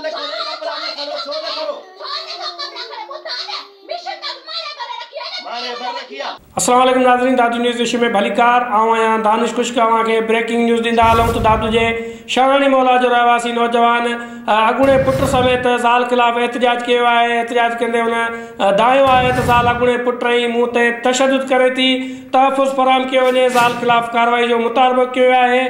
نه کرو، ڪپڙا نه کرو، ڇو نه کرو؟ ماري ڀر رکي آ. السلام عليڪم ناظرين دادو نيوز ايشو ۾ ڀليڪار آئون آهيان دانش خشڪ اوهان کي بريڪنگ نيوز ڏيندا هلون ته دادو جي شاهاڻي مولا جو رهواسي نوجوان اڳوڻي پٽ سميت زال خلاف احتجاج ڪيو آهي احتجاج ڪندي هن دانهيو آهي ته زال اڳوڻي پٽ ۽ مون تي تشدد ڪري ٿي تحفظ فراهم ڪيو وڃي زال خلاف ڪارروائي جو مطالبو ڪيو آهي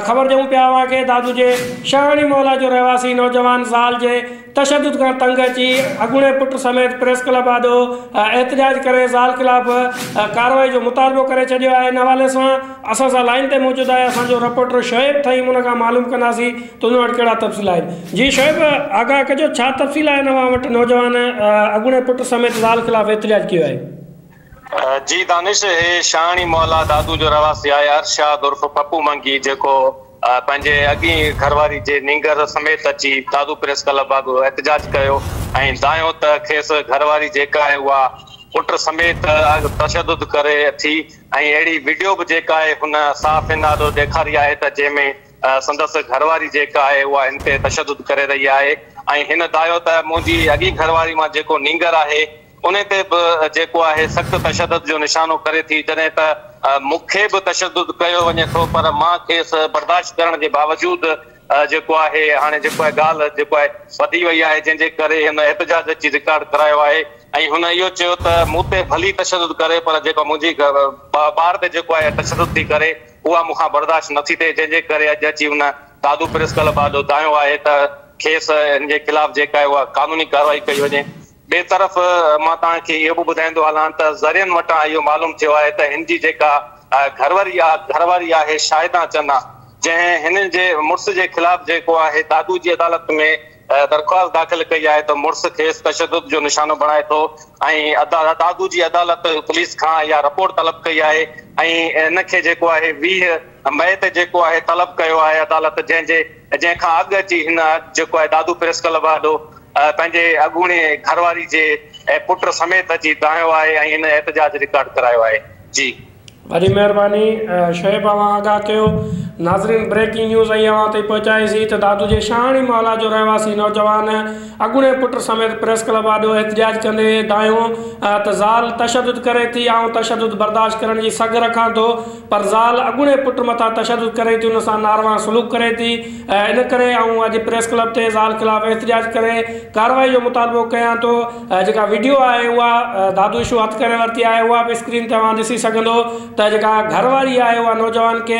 خبر ڏيون پيا اوهان کي دادو جي شاهاڻي محلا جو رهواسي نوجوان زال جي تشدد کان تنگ اچي اڳوڻي پٽ سميت پريس ڪلب آڏو احتجاج ڪري زال خلاف ڪارروائي جو مطالبو ڪري ڇڏيو آهي ان حوالي سان اسان سان لائين تي موجود آهي اسان جو رپورٽر شعيب ٿهيم ان کان معلوم ڪنداسين ته ان وٽ ڪهڙا تفصيل آهن جي شعيب آگاهه ڪجو ڇا تفصيل آهن اوهان وٽ نوجوان اڳوڻي پٽ سميت زال خلاف احتجاج ڪيو آهي. جي دانش هي شاهاڻي محلا دادو جو رهواسي آهي ارشاد عرف پپو منگي جيڪو پنهنجي اڳئين گهرواري جي نينگر سميت اچي دادو پريس ڪلب آڏو احتجاج ڪيو ۽ دانهيو ته کيس گهرواري جيڪا آهي اها پٽ سميت تشدد ڪري ٿي ۽ اهڙي وڊيو به جيڪا آهي هن صحافين آڏو ڏيکاري آهي ته جنهن ۾ سندس گهرواري جيڪا آهي اها هن تي تشدد ڪري رهي آهي ۽ هن دانهيو ته منهنجي اڳئين گهرواري مان جيڪو نينگر آهي انهي تي به جيڪو آهي سخت تشدد جو نشانو ڪري ٿي جڏهن ته مون کي به تشدد ڪيو وڃي ٿو پر مان کيس برداشت ڪرڻ جي باوجود جيڪو آهي هاڻي جيڪو آهي ڳالهه جيڪو آهي وڌي وئي آهي جنهن جي ڪري هن احتجاج اچي رڪارڊ ڪرايو آهي ۽ هن اهو چيو ته مون تي ڀلي تشدد ڪري پر جيڪو منهنجي ٻار تي جيڪو آهي تشدد ٿي ڪري اها مون کان برداشت نٿي ٿئي جنهن جي ڪري اڄ اچي هن دادو پريس ڪلب آڏو دانهيو آهي ته کيس هن جي خلاف جيڪا آهي اها قانوني ڪارروائي ڪئي وڃي. ٻئي طرف مان توهان کي اهو به ٻڌائيندو هلان ته ذريعن وٽان اهو معلوم ٿيو آهي ته هن جي جيڪا گهر واري آهي شاهده چنا جنهن هن جي مڙس جي خلاف جيڪو آهي دادو جي عدالت ۾ درخواست داخل ڪئي آهي ته مڙس کيس تشدد جو نشانو بڻائي ٿو ۽ دادو جي عدالت پوليس کان اها رپورٽ طلب ڪئي آهي ۽ هن کي جيڪو آهي 20 مئي تي جيڪو آهي طلب ڪيو آهي عدالت جنهن جي جنهن کان اڳ اچي هن جيڪو آهي دادو پريس ڪلب آڏو پنهنجي اڳوڻي گهرواري جي پٽ سميت اچي دانهيو آهي ۽ هن احتجاج رڪارڊ ڪرايو آهي. جي. وڏي مهرباني شعيب اوهان آگاهه ڪيو. ناظرين بريڪنگ نيوز ۽ اوهان تائين پهچائي سين ته دادو جي شاهاڻي محلا جو رهواسي نوجوان اڳوڻي پٽ سميت پريس ڪلب آڏو احتجاج ڪندي دانهيو ته زال تشدد ڪري ٿي آئون تشدد برداشت ڪرڻ جي سگهه رکان ٿو پر زال اڳوڻي پٽ مٿان تشدد ڪري ٿي ان سان ناروا سلوڪ ڪري ٿي ان ڪري آئون اڄ پريس ڪلب تي زال خلاف احتجاج ڪري ڪارروائي جو مطالبو ڪيان ٿو جيڪا وڊيو آهي اها دادو اشو هٿ ڪري ورتي آهي اها به اسڪرين تي اوهان ڏسي سگهندو ته جيڪا گهر واري آهي اها نوجوان کي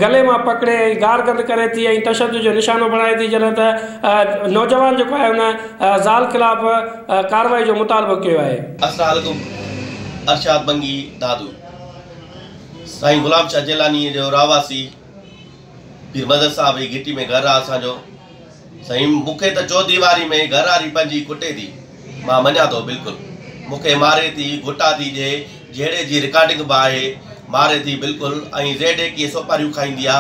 گلي مان پڪڙي ۽ گارگند ڪري ٿي ۽ تشدد جو نشانو بڻائي ٿي جڏهن ته نوجوان جيڪو آهي ان زال خلاف ڪارروائي جو مطالبو ڪيو آهي. السلام عليڪم ارشاد منگي دادو سائين غلام شاهه جيلاني جو رهواسي پير مدد صاحب جي گهٽي ۾ گهر آ اسان جو. سائين مون کي ته چوديواري ۾ گهر واري پنهنجي ڪٽي ٿي. مان مڃان ٿو بلڪل. مون کي ماري ٿي، گهٽا ٿي ڏي، جهيڙي جي رڪارڊنگ به آهي. ماري ٿي بلڪل ۽ زيڊ ايڪيهه سوپاريون کائيندي آ.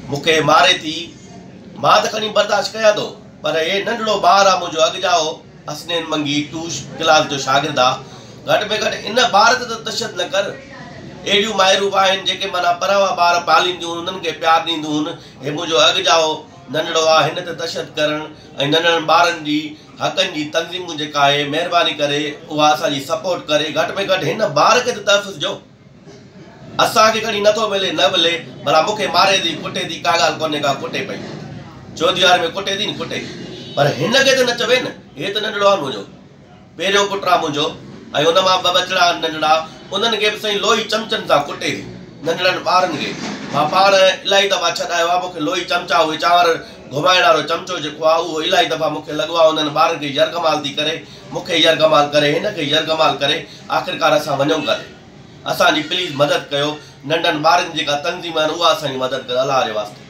مون کي ماري ٿي. مان ته کڻي برداشت ڪيان ٿو پر هي ننڍڙو ٻار آ منهنجو اڳ ڄائو. حسنين منگي ٽو ڪلاس جو شاگرد آ گهٽ ۾ گهٽ ان ٻار تي ته تشدد نه ڪر اهڙيون مائرون به آهن جيڪي معنيٰ پراوا ٻار پالينديون انهن کي پيار ڏينديون هن هي منهنجو اڳ ڄائو ننڍڙو آ هن تي تشدد ڪرڻ ۽ ننڍڙن ٻارن جي حقن جي تنظيمون جيڪا آهي مهرباني ڪري اها اسان جي سپورٽ ڪري گهٽ ۾ گهٽ هن ٻار کي ته تحفظ ڏيو. اسان کي کڻي نٿو ملي نه ملي ڀلا مون کي ماري ٿي ڪٽي ٿي ڪا ڳالهه ڪونهي ڪا ڪٽي پئي چوديواري ۾ ڪٽي ٿي نه ڪٽي پر هن کي ته نه چوي نه هي ته ننڍڙو آهي منهنجو پهريون پٽ آهي منهنجو ۽ ان مان ٻه ٻچڙا آهن ننڍڙا انهن کي به سائين لوهي چمچن سان ڪٽي ٿي ننڍڙن ٻارن کي مان پاڻ الاهي دفعا ڇڏايو آهي مون کي لوهي چمچا اهي چانور گهمائڻ وارو چمچو جيڪو آهي اهو الاهي دفعا مون کي لڳو آهي انهن ٻارن کي يرغمال ٿي ڪري مون کي يرغمال ڪري هن کي يرغمال ڪري آخرڪار اسان وڃون ڪاڏي اسان جي پليز مدد ڪيو ننڍن ٻارن جي جيڪا تنظيم آهن اها اسان جي مدد ڪري الله جي واسطي.